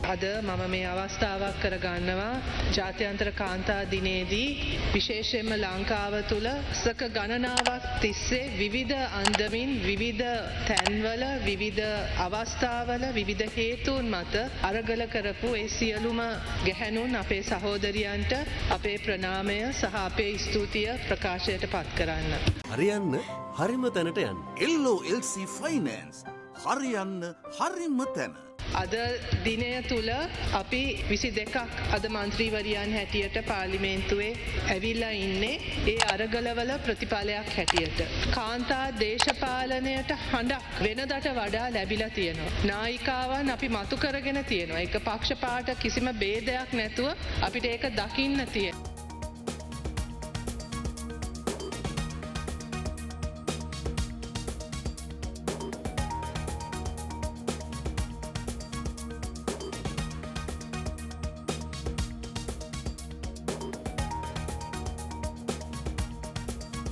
අද මම මේ අවස්ථාවක් කරගන්නවා ජාත්‍යන්තර කාන්තා දිනේදී විශේෂයෙන්ම ලංකාව තුළ සක ගණනාවක් තිස්සේ විවිධ අන්දමින්, විවිධ තැන්වල, විවිධ අවස්ථාවල, විවිධ හේතුන් මත අරගල කරපු ඒ සියලුම ගැහැණුන්, අපේ සහෝදරියන්ට අපේ ප්‍රණාමය සහ අපේ ස්තුතිය ප්‍රකාශයට පත් කරන්න. හරියන්න හරිම තැනට යන්න. LOLC Finance, හරියන්න හරිම තැන. අද දිනය තුළ අපි 22ක් අද මන්ත්‍රීවරියන් හැටියට පාර්ලිමේන්තුවේ ඇවිල්ලා ඉන්නේ ඒ අරගලවල ප්‍රතිඵලයක් හැටියට. කාන්තා දේශපාලනයට හඬක් වෙනදට වඩා ලැබිලා තියෙනවා. නායිකාවන් අපි මතු කරගෙන තියෙනවා. ඒක පක්ෂපාත කිසිම භේදයක් නැතුව අපිට ඒක දකින්න තියෙනවා.